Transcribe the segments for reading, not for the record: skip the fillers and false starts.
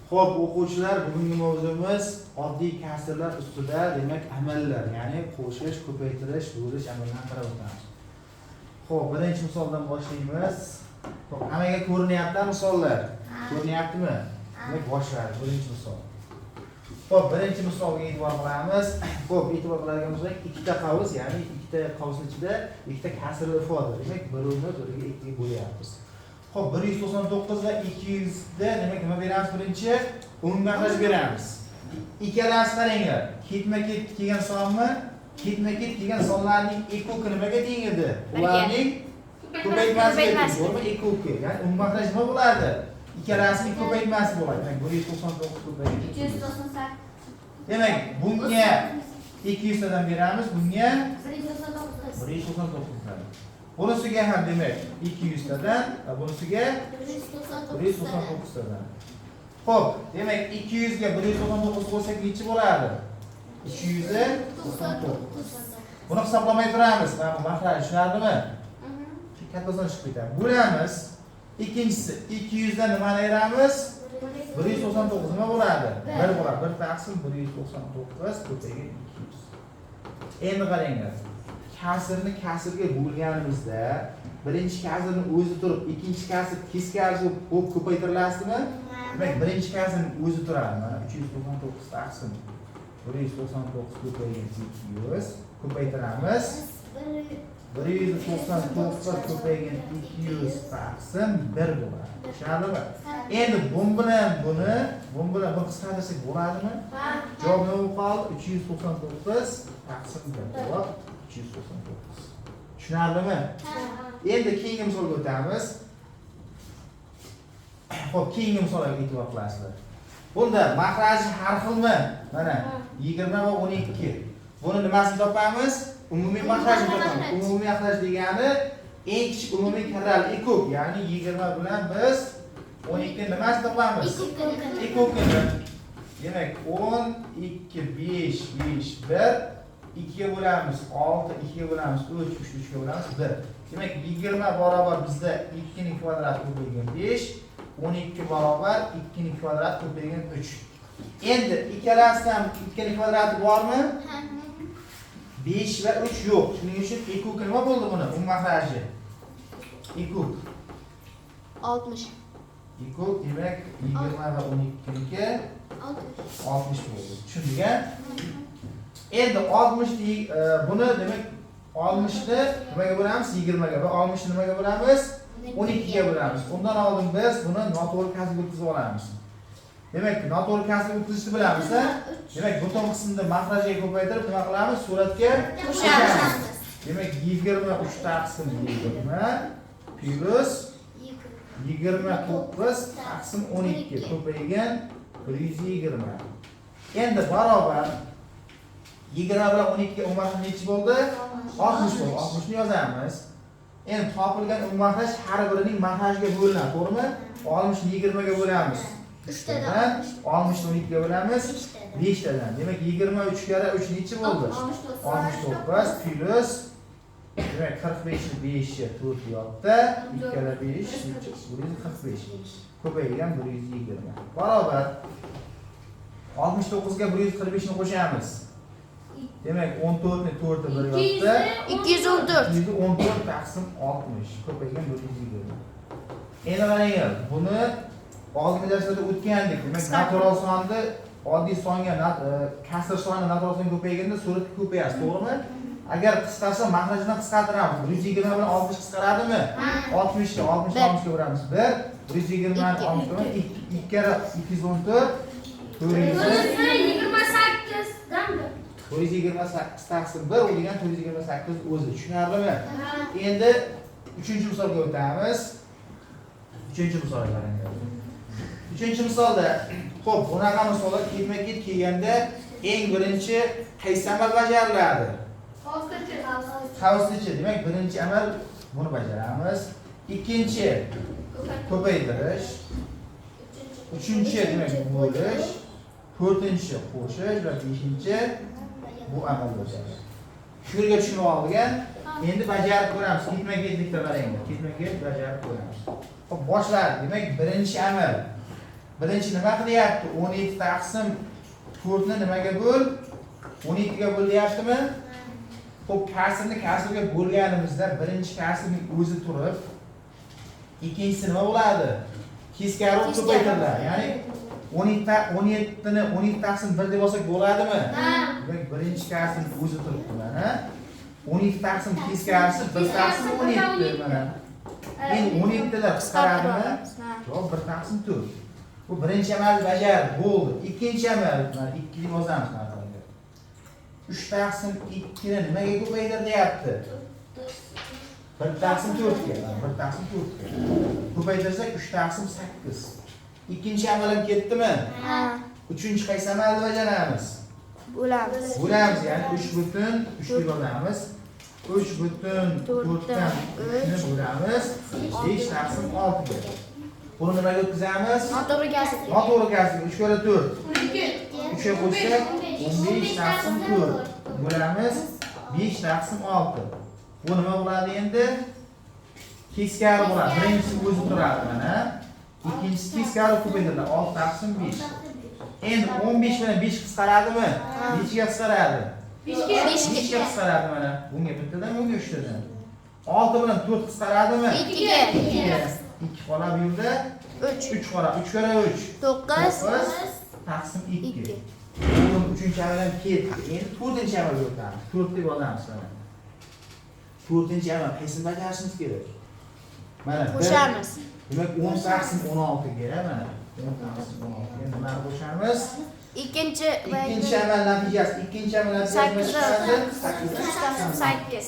Xo'p, o'quvchilar, bugungi mavzumiz oddiy kasrlar ustida, demak, amallar, ya'ni qo'shish, ko'paytirish, bo'lish amallarini qarab o'tamiz. Xo'p, birinchi misoldan boshlaymiz. Xo'p, hammaga ko'rinyapti misollar? Ko'rinyaptimi? Demak, boshladi birinchi misol. Xo'p, birinchi misolga e'tibor qilamiz. Xo'p, e'tibor qiladigan bo'lsak, ikkita qavs, ya'ni ikkita qavsning ichida ikkita kasrli ifoda. Demak, birini biriga ikkiga bo'lyapmiz. Xo'p, 199 va 200 da demak nima beramiz birinchi? Umumiy mahraj beramiz. Ikkalasi qaranglar, ketma-ket kelgan sonmi? Ketma-ket kelgan sonlarning ekoki nimaga teng edi? Ularning ko'paytmasiga teng, to'g'rimi? Ekoki. Ya'ni umumiy mahraj nima bo'ladi? Ikkalasining ko'paytmasi bo'ladi. Demak, 199 ko'paygan 398. Demak, bunga 200 tadan beramiz, bunga 199. 199 dan. Bunisiga ham demak 200 tadan va bunisiga 199 tadan. Xo'p, demak 200 ga 199 qo'shsak nechi bo'ladi? 299. Buni hisoblamay turamiz. Mana bu mahraj tushunarlimi? Katta son chiqib ketadi. Bo'lamiz. Ikkinchisi 200 dan nimani ayiramiz? 199 nima bo'ladi? 1 bo'ladi. 1 taqsim 199 ko'paygan 200. Endi qaranglar. Kasrni kasrga bo'lganimizda birinchi kasrni o'zi turib, ikkinchi kasr teskarisi bo'lib ko'paytirilasizmi? Demak, birinchi kasrning o'zi turadi. Mana 399 taqsim 199 ko'paygan 200 ko'paytiramiz. 199 ko'paygan 200 taqsim 1 bo'ladi. Tushunarlimi? Endi bun bilan buni, bun bilan buni qisqartirsak bo'ladimi? Javob nima bo'lib qoldi? 399 taqsim 1. Javob 399. Tushunarlimi? Endi keyingi misolga o'tamiz. Xo'p, keyingi misolga e'tibor qilasizlar. Bunda mahraji har xilmi? Mana 20 va 12. Buni nimasini topamiz? Umumiy mahrajni topamiz. Umumiy mahraj degani eng kichik umumiy karral ekok, ya'ni 20 bilan biz 12 nimasini topamiz? Ekokini. Demak, 10 2 5 5 1 2 ga bo'lamiz 6, 2 ga bo'lamiz 3, 3 3 ga bo'lamiz 1. Demak, 20 barobar bizda 2 ning kvadrati ko'paygan 5, 12 barobar 2 ning kvadrati ko'paygan 3. Endi ikkalasi ham 2 ning kvadrati bormi? 5 va 3 yo'q. Shuning uchun ekok nima bo'ldi buni? Umumiy mahraji. Ekok. 60. Ekok demak 20 va 12 niki 60. 60 bo'ldi. Tushundik a? Endi 60 buni demak 60 ni nimaga bo'lamiz? 20 ga va 60 ni nimaga bo'lamiz? 12 ga bo'lamiz. Undan oldin biz buni noto'g'ri kasrga o'tkazib olamiz. Demak, noto'g'ri kasrga o'tkazishni bilamiz, a? Demak, butun qismni mahrajga ko'paytirib nima qilamiz? Suratga Qo'shamiz. Demak, 23 taqsim 20 plus 29 taqsim 12 ko'paygan 120. Endi barobar 20 bilan 12 umumiy mahraj nechi bo'ldi? 60 bo'ldi. 60 ni yozamiz. Endi topilgan umumiy mahraj har birining mahrajiga bo'linadi, to'g'rimi? 60 ni 20 ga bo'lamiz. Uchtadan. 60 ni 12 ga bo'lamiz. 5 tadan. Demak, 23 karra 3 nechi bo'ldi? 69 plus demak 45 ni 5 ga 4 yotdi. 2 karra 5 nechi? 145. Ko'paygan 120. Barobar 69 ga 145 ni qo'shamiz. Demak, 14 ni 4 bir yotdi. 214. 214 taqsim 60 ko'paygan 120. Endi qaranglar, buni oldingi darslarda o'tgandik. Demak, natural sonni oddiy songa, kasr soni natural songa ko'payganda suratga ko'payadi, to'g'rimi? Agar qisqarsa mahrajidan qisqartiramiz. 120 bilan 60 qisqaradimi? 60 ga 60 Bir. 60 ga bo'lamiz. 1 120 ni 60 ga 2 2 karra 214 400 28dan bir. 428 taqsim 1 u degan 428 o'zi. Tushunarlimi? Endi uchinchi misolga o'tamiz. Uchinchi misolga qaranglar. Uchinchi misolda, xo'p, bunaqa misollar ketma-ket kelganda eng birinchi qaysi amal bajariladi? Qavsnichi. Demak, birinchi amal buni bajaramiz. Ikkinchi ko'paytirish, uchinchi demak bo'lish, to'rtinchi qo'shish va beshinchi bu amal bajariladi. Shu yerga tushunib oldik. Endi bajarib ko'ramiz. Ketma-ketlikda qaranglar. Ketma-ket bajarib ko'ramiz. Xo'p, boshladik. Demak, birinchi amal. Birinchi nima qilyapti? 17 taqsim 4 ni nimaga bo'l? 12 ga bo'l deyaptimi? Xo'p, kasrni kasrga bo'lganimizda birinchi kasrning o'zi turib, ikkinchisi nima bo'ladi? Teskari ko'paytiriladi. Ya'ni 17 ni 12 taqsim 1 deb olsak bo'ladimi? Demak, birinchi kasrning o'zi turibdi mana. 12 taqsim teskarisi 1 taqsim 17 mana. Endi 17 lar qisqaradimi? Javob 1 taqsim 4. Bu birinchi amal bajardi, bo'ldi. Ikkinchi amal, mana 2 deb yozamiz mana. 3 taqsim 2 ni nimaga ko'paytir deyapti? 1 taqsim 4 ga, 1 taqsim 4 ga. Ko'paytirsak 3 taqsim 8. Ikkinchi amal ham ketdimi? Ha. Uchinchi qaysi amalni bajaramiz? Bo'lamiz. Bo'lamiz, ya'ni 3.3 deb yozamiz. 3.4 dan 3 ni bo'lamiz. 5 taqsim 6 ga. Buni nimaga o'tkazamiz? Noto'g'ri kasrga. Noto'g'ri kasrga 3 karra 4. 3 ga qo'shsak 15 taqsim 4 bo'lamiz 5 taqsim 6. Bu nima bo'ladi endi? Teskari bo'ladi. Birinchisi o'zi turadi mana. Ikkinchisi teskari ko'paytiriladi. 6 taqsim 5. Endi 15 bilan 5 qisqaradimi? Nechiga qisqaradi? 5 5 ga qisqaradi mana. Bunga bittadan, bunga 3tadan. 6 bilan 4 qisqaradimi? 2 ga. 2 qoladi bu yerda. 3. 3 qoladi. 3 karra 3. 9 taqsim 2. 2. Bunun uchinchi amal ham ketdi. Endi to'rtinchi amalga o'tamiz. 4 deb yozamiz mana. To'rtinchi amal qaysini bajarishimiz kerak? Mana Qo'shamiz. Demak 10 taqsim 16 ga mana 10 taqsim 16 ga nimani qo'shamiz? Ikkinchi Ikkinchi amal natijasi, ikkinchi amal natijasi nima chiqadi? 8 taqsim 8.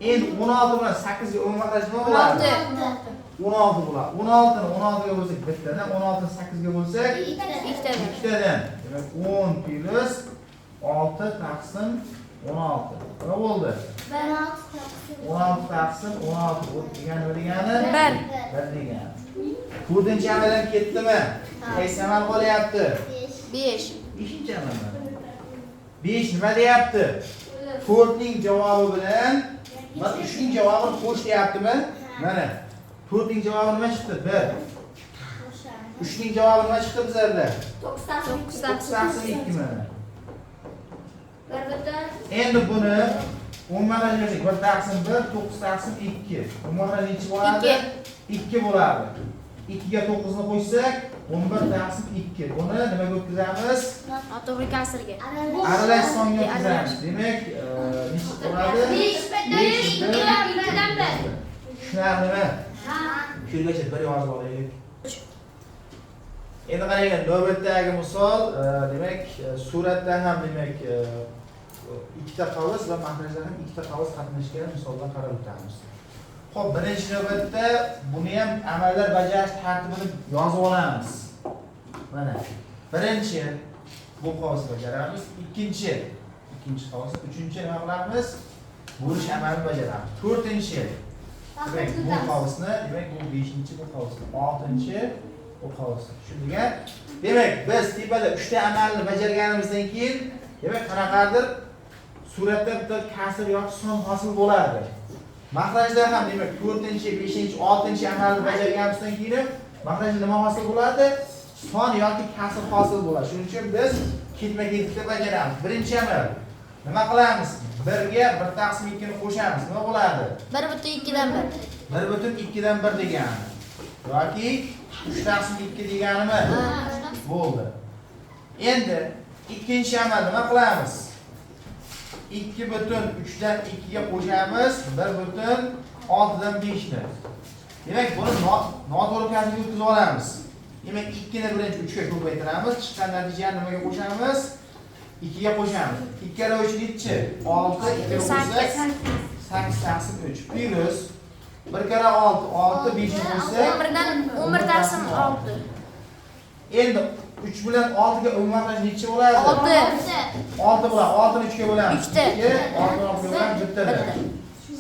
Endi 16 bilan 8 ga umumiy mahraj nima bo'ladi? 16. 16 bo'ladi. 16 ni 16 ga bo'lsak bittadan, 16 ni 8 ga bo'lsak Ikkitadan. ikkitadan. Demak 10 plus 6 taqsim 16. Nima bo'ldi? 16 taqsim 16 bu degani nima degani? 1. 1 degani. To'rtinchi amal ham ketdimi? Qaysi amal qolyapti? 5. 5-inchi amal mana. 5 nima deyapti? 4 ning javobi bilan mana 3 ning javobini qo'sh deyaptimi? Mana 4 ning javobi nima chiqdi? 1. 3 ning javobi nima chiqdi bizlarda? 9 9 taqsim 2 mana. Endi buni 10 mahraj bersak 1 taqsim 1 9 taqsim 2. 10 mahraj nechi bo'ladi? 2 bo'ladi. 2 ga 9 ni qo'shsak 11 taqsim 2. Buni nimaga o'tkazamiz? Noto'g'ri kasrga. Aralash songa o'tkazamiz. Demak, nechi bo'ladi? 5 2 Tushunarlimi? Shu yergacha bir yozib olaylik. Endi qaranglar, navbatdagi misol, demak, suratda ham demak, ikkita qavs va mahrajda ham ikkita qavs qatnashgan misoldan qarab o'tamiz. Xo'p, birinchi navbatda buni ham amallar bajarish tartibini yozib olamiz. Mana birinchi bu qavsni bajaramiz, ikkinchi qavs, uchinchi nima qilamiz? Bo'lish amalini bajaramiz. To'rtinchi demak bu qavsni, demak bu 5-chi bu qavsni, 6-chi bu qavsni. Tushundingmi? Demak, biz tepada 3 ta amalni bajarganimizdan keyin, demak qanaqadir suratda bitta kasr yoki son hosil bo'ladi. Mahrajda ham demak 4-chi, 5-chi, 6-chi amalni bajarganimizdan keyin mahrajda nima hosil bo'ladi? Son yoki kasr hosil bo'ladi. Shuning uchun biz ketma-ketlikda bajaramiz. Birinchi amal nima qilamiz? 1 ga 1 taqsim 2 ni qo'shamiz. Nima bo'ladi? 1.2dan 1. 1.2dan 1 degani yoki 3 taqsim 2 deganimi? Bo'ldi. Endi ikkinchi amal nima qilamiz? 2.3 dan 2 ga qo'shamiz 1.6 dan 5 ni. Demak, buni noto'g'ri kasrga o'tkazib olamiz. Demak, 2 ni birinchi 3 ga ko'paytiramiz, chiqqan natijani nimaga qo'shamiz? 2 ga qo'shamiz. 2 karra 3 nechi? 6, 2 ga qo'shsak 8 taqsim 3 plus 1 karra 6, 6 5 ni qo'shsak 11dan 11 taqsim 6. Endi 3 bilan 6 ga umumiy mahraj nechi bo'ladi? 6. 6 bo'ladi. 6 ni 3 ga bo'lamiz. 3 ta. 2, 6 ni 6 ga bo'lamiz, bittadan.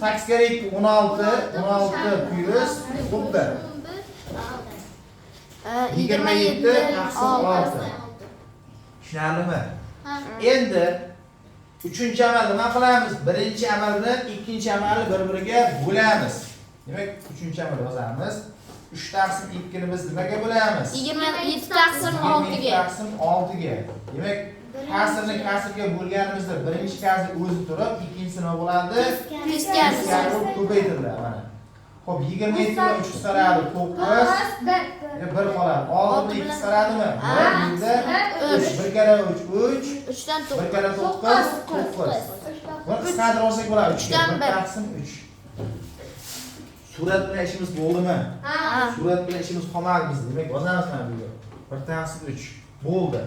8 karra 2 16, 16 plus 11. 27 taqsim 6. Tushunarlimi? Endi uchinchi amal nima qilamiz? Birinchi amal bilan ikkinchi amalni bir-biriga bo'lamiz. Demak, uchinchi amal yozamiz. 3 taqsim 2 ni biz nimaga bo'lamiz? 27 taqsim 6 ga. Taqsim 6 ga. Demak, kasrni kasrga bo'lganimizda birinchi kasr o'zi turib, ikkinchisi nima bo'ladi? Teskarisi. Teskari bo'lib ko'paytiriladi mana. Xo'p, 27 bilan 3 qisqaradi, 9, 1 qoladi. 6 bilan 2 qisqaradimi? 1, 3. 1 karra 3, 3, 3 dan 1 karra 9, 9. Buni qisqartirib olsak bo'ladi. 3 Uchdan 1 bir. taqsim 3. Surat bilan ishimiz bo'ldimi? Ha. Surat bilan ishimiz qolmadi bizda. Demak, yozamiz mana bu yerga. 1 taqsim 3 bo'ldi.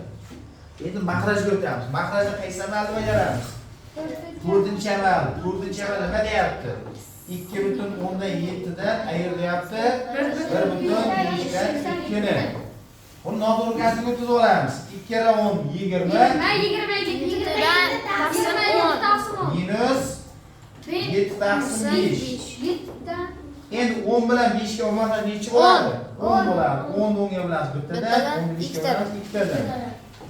Endi maxrajga o'tamiz. Maxrajda qaysi amalni bajaramiz? To'rtinchi amal. To'rtinchi amal nima deyapti? 2,7 dan ayir deyapti. 1,5 dan 2 ni. Buni noto'g'ri kasrga o'tkazib olamiz. 2 karra 10 20 taqsim 10. Minus 7 taqsim 5. Endi 10 bilan 5 ga umuman nechi bo'ladi? 10 bo'ladi. 10 ni 10 ga bo'lamiz bittadan, Bittadan, 10 ni 5 ga ikkitadan. bo'lamiz ikkitadan.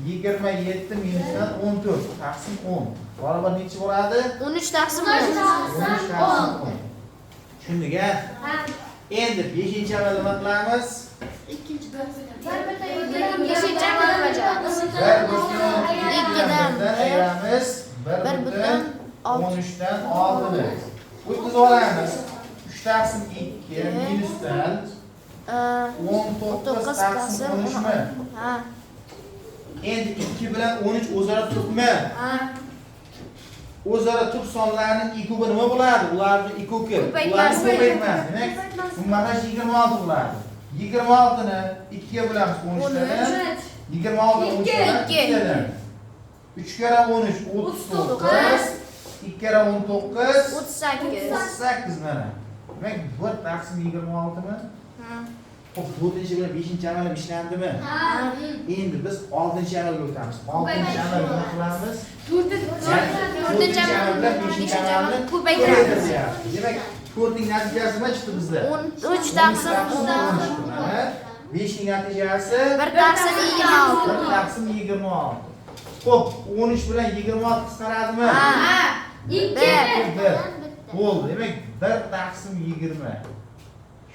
27 minusdan 14 taqsim 10. Barobar nechi bo'ladi? 13 taqsim 10. 13 taqsim 10. Tushundik, a? Endi 5 amal nima qilamiz? 5 amalni bajaramiz. 1 butun Ikkidan birdan ayiramiz 1 bir butun butun olti. 13 dan 6 ni. O'tkazib olamiz. 3 taqsim 2 minusdan 19 9 taqsim taqsim 13 mi? Ha. Endi 2 bilan 13 o'zaro tubmi? Ha. O'zaro tub sonlarning ikovi nima bo'ladi? Ularni ikoki. Ko'paytmasi. Ularni ko'paytmasi. Demak, bu maxraj 26 bo'ladi. 26 ni 2 ga bo'lamiz 13 dan. 26 13 dan Ikki. 2 dan. 3 karra 13 39. 2 karra 19 38. 38 mana. Demak, 1 taqsim 26 mi? Ha. Xo'p, 4 bilan 5 amal ham ishlandimi? Ha. Endi biz 6 amalga o'tamiz. 6 amal nima qilamiz? To'rtinchi amal bilan 5 5 amalni amalni ko'paytiramiz. Demak, 4 ning natijasi nima chiqdi bizda? 13 taqsim 10. Mana 5 ning natijasi 1 taqsim 26. 1 taqsim 26. Xo'p, 13 bilan 26 qisqaradimi? Ha. 1. 1. Bo'ldi. Demak, 1 taqsim 20.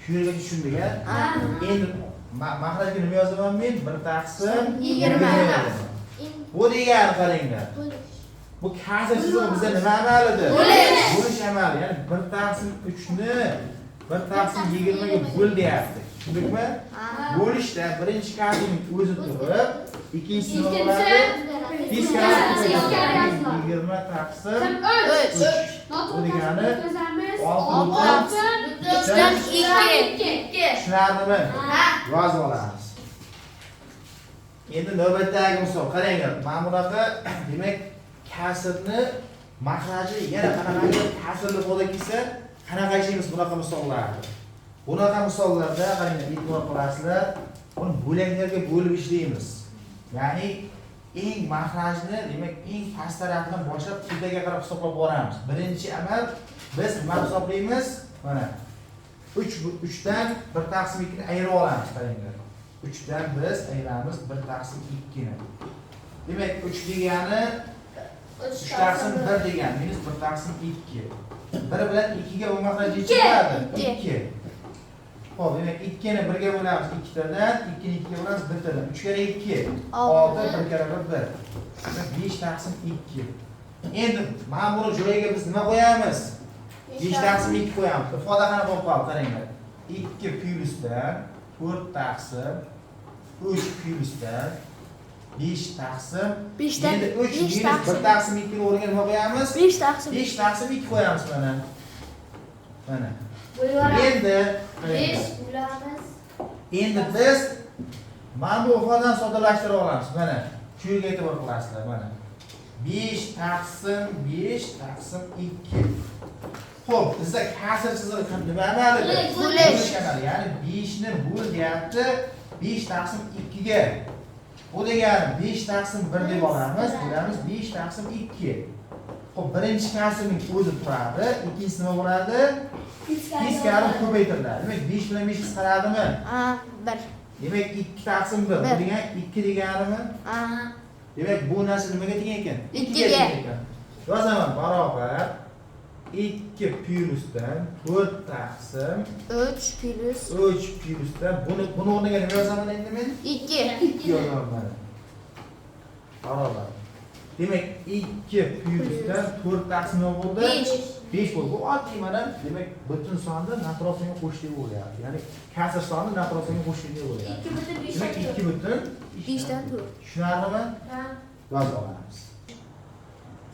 Shu yerga tushundik, a? Ha. Endi maxrajga nima yozaman men? 1 taqsim 20. Bu degani qaranglar. Bu kasr chizig'i bizda nima amalida? Bo'lish. Bo'lish amali. Ya'ni 1 taqsim 3 ni 1 taqsim 20 ga bo'l deyapti. Tushundikmi? Ha. Bo'lishda birinchi kasrning o'zi turib, ikkinchisi nima bo'ladi? Teskari. 20 taqsim 3. 3. Bu degani 6 3 dan 2. Tushunarlimi? Ha. Yozib olamiz. Endi navbatdagi misol. Qaranglar, mana bunaqa, demak, kasrni maxraji yana qanaqangi kasrli ifoda kelsa, qanaqa ishlaymiz bunaqa misollarni? Bunaqa misollarda qaranglar, e'tibor qilasizlar, buni bo'laklarga bo'lib ishlaymiz. Ya'ni eng maxrajni, demak, eng past tarafidan boshlab tepaga qarab hisoblab boramiz. Birinchi amal biz nima hisoblaymiz? Mana 3 3 dan 1 taqsim 2 ni ayirib olamiz, qaranglar. 3 dan biz ayiramiz 1 taqsim 2 ni. Demak, 3 degani 3 taqsim 1 degani minus 1 taqsim 2. 1 bilan 2 ga bu maxraj necha bo'ladi? Ikki. 2. Xo'p, demak 2 ni 1 ga bo'lamiz ikkitadan, 2 ni 2 ga bo'lamiz bittadan. 3 karra 2 Olti. 6, 1 karra 1 1. Demak, 5 taqsim 2. Endi mana buni joyiga biz nima qo'yamiz? 5 taqsim 2 qo'yamiz. Ifoda qanaqa bo'lib qoldi, qaranglar. 2 plyusdan 4 taqsim 3 plyusdan 5 taqsim 5 dan endi 3 5 minus 1 taqsim taqsim 2 ni o'rniga nima qo'yamiz? 5 taqsim 5 taqsim 2 qo'yamiz mana. Mana. Endi qaranglar. Endi biz mana bu ifodani soddalashtirib olamiz. Mana shu yerga e'tibor qilasizlar, mana. 5 taqsim 5 taqsim 2. Xo'p, bizda kasr chizig'i ham nima amalida? Bo'lish. Amali. Ya'ni 5 ni bo'l deyapti 5 taqsim 2 ga. Bu degani 5 taqsim 1 deb olamiz, bo'lamiz 5 taqsim 2. Xo'p, birinchi kasrning o'zi turadi, ikkinchisi nima bo'ladi? Teskari ko'paytiriladi. Demak, 5 bilan 5 qisqaradimi? Ha, 1. Demak, 2 taqsim 1. Bu Bir. degani 2 deganimi? Ha. Demak, bu narsa nimaga teng ekan? Ikkiga. Teng ekan. Yozaman, barobar 2 plyusdan 4 taqsim 3 plyus 3 plyusdan buni o'rniga nima yozaman endi men? 2. 2 yozaman. Barobar. Demak, 2 plyusdan 4 taqsim nima bo'ldi? 5. 5 bo'ldi. Bu oddiy mana, demak, butun sonni natural songa qo'shdik bo'lyapti. Ya'ni kasr sonni natural songa qo'shdik bo'lyapti. 2,5. Demak, 2 butun 5 dan 4. Tushunarlimi? Ha. Yozib olamiz.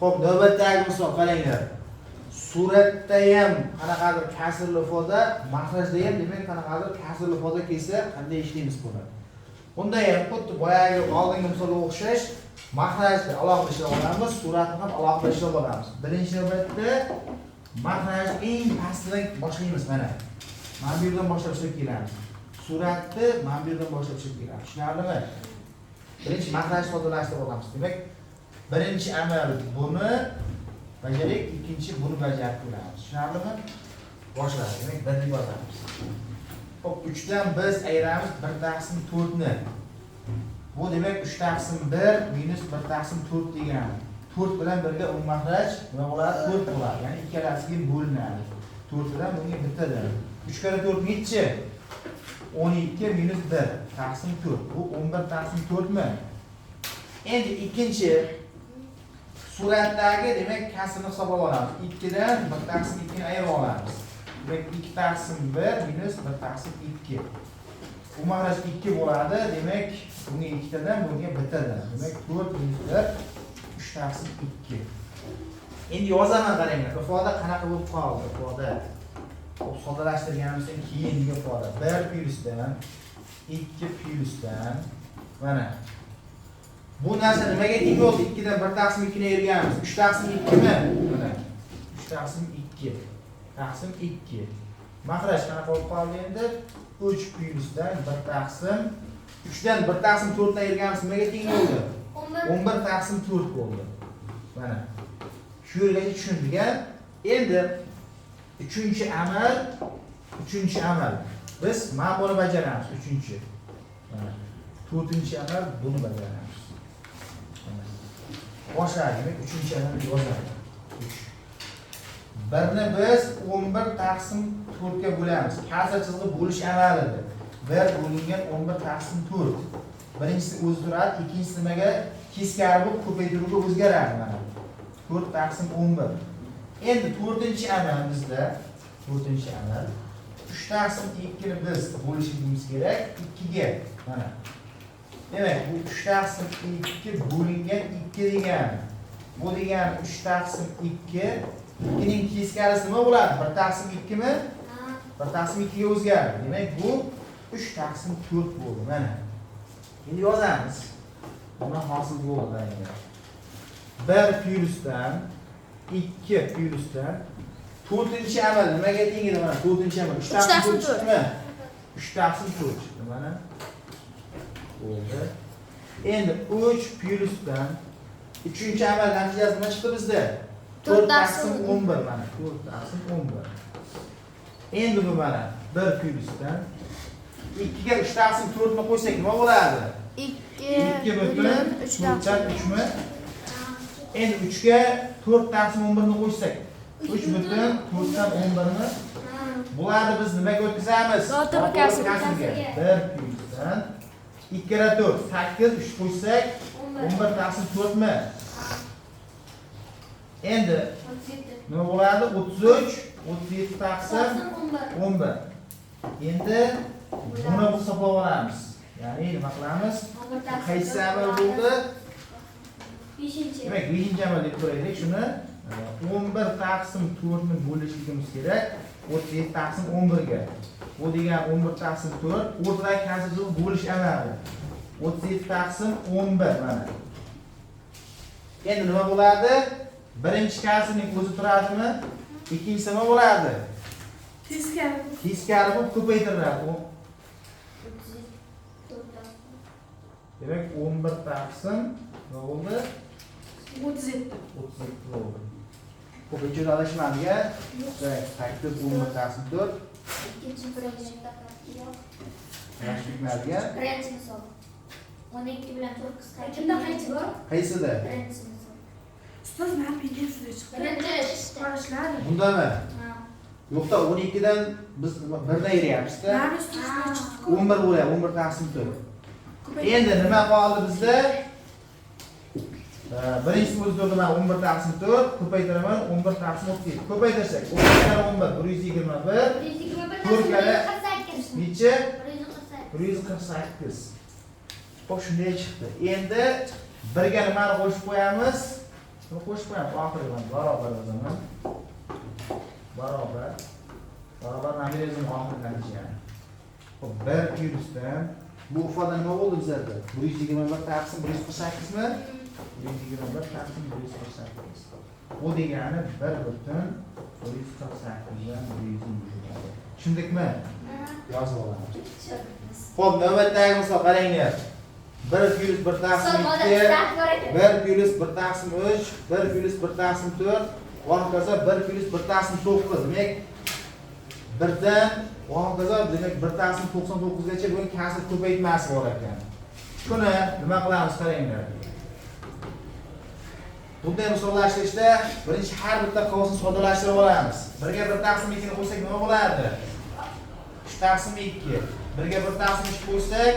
Xo'p, navbatdagi misol qaranglar. Suratda ham qanaqadir kasrli ifoda, mahrajda ham demak qanaqadir kasrli ifoda kelsa, qanday ishlaymiz buni? Bunda ham xuddi boyagi oldingi misolga o'xshash mahrajni alohida ishlab olamiz, suratni ham alohida ishlab olamiz. Birinchi navbatda mahraj eng pastidan boshlaymiz mana. Mana bu yerdan boshlab ishlab kelamiz. Suratni mana bu yerdan boshlab ishlab kelamiz. Tushunarlimi? Birinchi mahraj sodalashtirib olamiz. Demak, birinchi amal buni bajarik, ikkinchi buni bajarib ko'ramiz. Tushunarlimi? Boshlaymiz. Demak, birni yozamiz. Xo'p, 3 dan biz ayiramiz 1 taqsim 4 ni. Bu demak 3 taqsim 1 minus 1 taqsim 4 degani. 4 bilan birga u mahraj nima bo'ladi? 4 bo'ladi. Ya'ni ikkalasiga bo'linadi. 4 bilan bunga bittadan. 3 karra 4 nechi? 12 minus 1 taqsim 4. Bu 11 taqsim 4 mi? Endi ikkinchi suratdagi demak kasrni hisoblab olamiz. 2 dan 1 taqsim 2 ni ayirib olamiz. Demak 2 taqsim 1 minus 1 taqsim 2. Bu mahraj 2 bo'ladi. Demak bunga ikkitadan, bunga bittadan. Demak 4 minus 1 3 taqsim 2. Endi yozaman qaranglar. Ifoda qanaqa bo'lib qoldi? Ifoda. Xo'p, sodalashtirganimizdan keyingi ifoda 1 plyusdan 2 plyusdan mana bu narsa nimaga teng bo'ldi? 2 dan 1 taqsim 2 ni ayirganmiz. 3 taqsim 2 mi? Mana 3 taqsim 2 taqsim 2. Mahraj qanaqa bo'lib qoldi endi? 3 plyusdan 1 taqsim 3 dan 1 taqsim 4 ni ayirganmiz. Nimaga teng bo'ldi? 11 taqsim 4 bo'ldi. Mana shu yergacha tushundik a? Endi uchinchi amal. Biz mana buni bajaramiz, uchinchi. Mana to'rtinchi amal buni bajaramiz. Mana boshlaylik, demak uchinchi amalni yozamiz. 3. Birni biz 11 taqsim 4 ga bo'lamiz. Kasr chizig'i bo'lish amalidir. 1 bo'lingan 11 taqsim 4. Birinchisi o'zi turadi, ikkinchisi nimaga? Teskari bo'lib ko'paytiruvga o'zgaradi mana. 4 taqsim 11. Endi to'rtinchi amal bizda, to'rtinchi amal 3 taqsim 2 ni biz bo'lishimiz kerak 2 ga. Mana. Demak, bu 3 taqsim 2 bo'lingan 2 degani. Bu degani 3 taqsim 2, 2ning teskarisi nima bo'ladi? 1 taqsim 2 mi? 1 taqsim 2 ga o'zgaradi. Demak, bu 3 taqsim 4 bo'ldi. Mana. Endi yozamiz. Nima hosil bo'ldi endi? 1 plyusdan 2 plyusdan to'rtinchi amal nimaga teng edi? Mana to'rtinchi amal 3 taqsim 4 chiqdimi? 3 taqsim 4 chiqdi mana. Bo'ldi. Endi 3 plyusdan uchinchi amal natijasi nima chiqdi bizda? 4 taqsim 11 mana 4 taqsim 11. Endi bu mana 1 plyusdan 2 ga 3 taqsim 4 ni qo'ysak nima bo'ladi? 2 butun 3 taqsim 3 mi? Endi 3 ga 4 taqsim 11 ni qo'shsak 3 butun 4 dan 11 ni bularni biz nimaga o'tkazamiz? Noto'g'ri kasrga. 1 plyusdan 2 kara 4 8 3 qo'shsak 11 taqsim 4 mi? Endi nima bo'ladi? 33 37 taqsim 11. Endi buni hisoblab olamiz. Ya'ni nima qilamiz? Qaysi amal bo'ldi? 5. Demak, 5 amal deb ko'raylik shuni. 11 taqsim 4 ni bo'lishimiz kerak 37 taqsim 11 ga. Bu degani 11 taqsim 4, o'rtadagi kasr bo'lish amali. 37 taqsim 11 mana. Endi nima bo'ladi? Birinchi kasrning o'zi turadimi? Ikkinchisi nima bo'ladi? Teskari. Teskari bo'lib ko'paytiriladi. Demak, 11 taqsim nima bo'ldi? 37. 37 bo'ldi. Ko'pincha adashmadik a? 8 11 taqsim 4. Ikkinchi birinchi yo'q. Yaxshi bitmadik a? Birinchi misol. 12 bilan 9 qaysi? Kimda qaychi bor? Qaysida? Birinchi misol. Ustoz, mana menga ham shunday chiqdi. Birinchi. Qarashlari. Bundami? Ha. Yo'qda, 12 dan biz birdan yeyapmiz-da. Mana ustoz, shunday chiqdi-ku. 11 bo'lyapti, 11 taqsim 4. Ko'paytirib. Endi nima qoldi bizda? Birinchisi o'zi to'g'ri, man 11 taqsim 4 ko'paytiraman, 11 taqsim 37. Ko'paytirsak, 11 karra 11 121. 121. To'rt karra 148. Necha? 148. 148. Xo'p, shunday chiqdi. Endi birga nimani qo'shib qo'yamiz? Nima qo'shib qo'yamiz? Oxirgi mana barobar yozaman. Barobar. Barobar mana bu yerda oxirgi natijani. Xo'p, 1 plyusdan bu ifoda nima bo'ldi bizlarda? 121 taqsim 148 mi? 121 taqsim 148. Bu degani 1 butun 148 dan 121. Tushundikmi? Yozib olamiz. Xo'p, navbatdagi misol qaranglar. 1 plyus 1 taqsim 2, 1 plyus 1 taqsim 3, 1 plyus 1 taqsim 4 va hokazo 1 plyus 1 taqsim 9. Demak, 1 dan va hokazo, demak, 1 taqsim 99 gacha buning kasr ko'paytmasi bor ekan. Buni nima qilamiz, qaranglar. Bunday misollar ishlashda birinchi har bitta qavsni sodalashtirib olamiz. 1 ga 1 taqsim 2 ni qo'shsak nima bo'lardi? 3 taqsim 2. 1 ga 1 taqsim 3 qo'shsak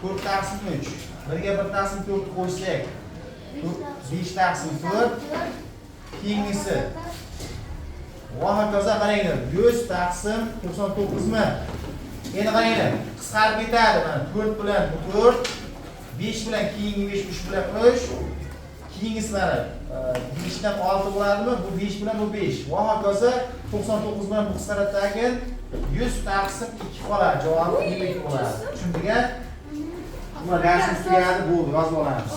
4 taqsim 3. 1 ga 1 taqsim 4 qo'shsak 5 taqsim 4. Keyingisi va hokazo, qaranglar, 100 taqsim 99 mi? Endi qaranglar, qisqarib ketadi. Mana 4 bilan bu 4, 5 bilan keyingi 5, 3 bilan 3. Keyingisi mana 5 dan 6 bo'ladimi? Bu 5 bilan bu 5. Va hokazo 99 bilan bu qisqaradi, keyin 100 taqsim 2 qoladi. Javobi 22 bo'ladi. Tushundik a? Buni darsimiz tugadi, bo'ldi, yozib olamiz.